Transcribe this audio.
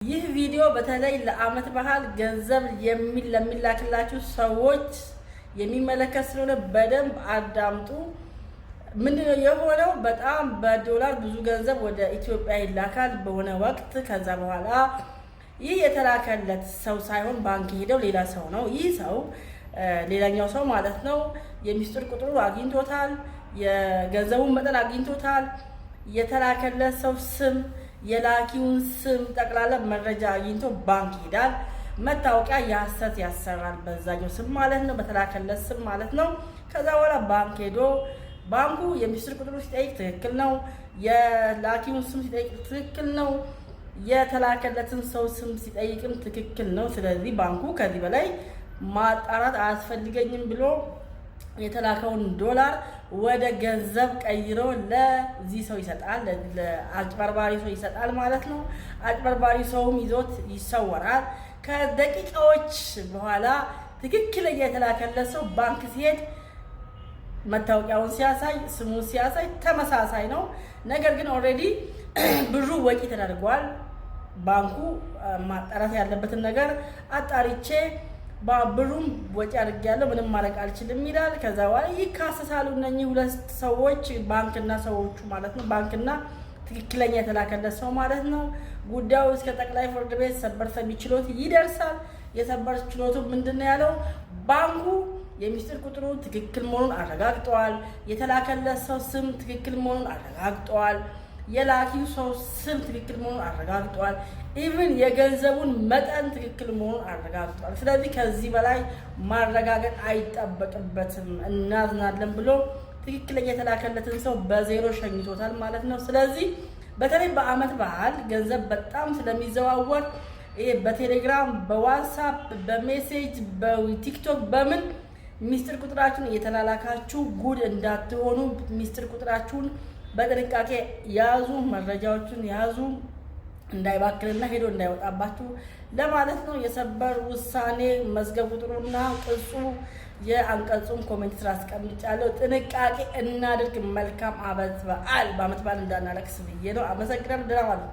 ይህ ቪዲዮ በተለይ ለአመት በዓል ገንዘብ ለሚላክላችሁ ሰዎች የሚመለከት ስለሆነ በደንብ አዳምጡ። ምንድነው የሆነው? በጣም በዶላር ብዙ ገንዘብ ወደ ኢትዮጵያ ይላካል በሆነ ወቅት። ከዛ በኋላ ይህ የተላከለት ሰው ሳይሆን ባንክ ሄደው ሌላ ሰው ነው። ይህ ሰው ሌላኛው ሰው ማለት ነው። የሚስጥር ቁጥሩ አግኝቶታል። የገንዘቡን መጠን አግኝቶታል። የተላከለት ሰው ስም፣ የላኪውን ስም፣ ጠቅላላ መረጃ አግኝቶ ባንክ ይሄዳል። መታወቂያ የሐሰት ያሰራል፣ በዛኛው ስም ማለት ነው፣ በተላከለት ስም ማለት ነው። ከዛ በኋላ ባንክ ሄዶ ባንኩ የሚስጥር ቁጥሩ ሲጠይቅ ትክክል ነው። የላኪውን ስም ሲጠይቅ ትክክል ነው። የተላከለትን ሰው ስም ሲጠይቅም ትክክል ነው። ስለዚህ ባንኩ ከዚህ በላይ ማጣራት አያስፈልገኝም ብሎ የተላከውን ዶላር ወደ ገንዘብ ቀይሮ ለዚህ ሰው ይሰጣል፣ ለአጭበርባሪ ሰው ይሰጣል ማለት ነው። አጭበርባሪ ሰውም ይዞት ይሰወራል። ከደቂቃዎች በኋላ ትክክለኛ የተላከለት ሰው ባንክ ሲሄድ መታወቂያውን ሲያሳይ፣ ስሙን ሲያሳይ ተመሳሳይ ነው። ነገር ግን already ብሩ ወጪ ተደርጓል። ባንኩ ማጣራት ያለበትን ነገር አጣሪቼ ብሩም ወጪ አድርጌያለሁ፣ ምንም ማድረግ አልችልም ይላል። ከዛ በኋላ ይካሰሳሉ እነኚህ ሁለት ሰዎች፣ ባንክና ሰዎቹ ማለት ነው። ባንክና ትክክለኛ የተላከለት ሰው ማለት ነው። ጉዳዩ እስከ ጠቅላይ ፍርድ ቤት ሰበር ሰሚ ችሎት ይደርሳል። የሰበር ችሎቱ ምንድን ነው ያለው? ባንኩ የሚስጥር ቁጥሩ ትክክል መሆኑን አረጋግጠዋል። የተላከለት ሰው ስም ትክክል መሆኑን አረጋግጠዋል። የላኪው ሰው ስም ትክክል መሆኑን አረጋግጧል። Even የገንዘቡን መጠን ትክክል መሆኑን አረጋግጧል። ስለዚህ ከዚህ በላይ ማረጋገጥ አይጠበቅበትም፣ እናዝናለን ብሎ ትክክለኛ የተላከለትን ሰው በዜሮ ሸኝቶታል ማለት ነው። ስለዚህ በተለይ በአመት በዓል ገንዘብ በጣም ስለሚዘዋወር ይሄ በቴሌግራም፣ በዋትሳፕ፣ በ message፣ በቲክቶክ በምን ሚስጥር ቁጥራችሁን እየተላላካችሁ ጉድ እንዳትሆኑ ሚስጥር ቁጥራችሁን በጥንቃቄ ያዙ፣ መረጃዎችን ያዙ፣ እንዳይባክንና ሄዶ እንዳይወጣባችሁ ለማለት ነው። የሰበር ውሳኔ መዝገብ ቁጥሩና ቅጹ የአንቀጹን comment ስር አስቀምጫለሁ። ጥንቃቄ እናድርግ። መልካም አመት በዓል። በአመት በዓል እንዳናለቅስ ብዬ ነው። አመሰግናለሁ። ደህና ዋሉ።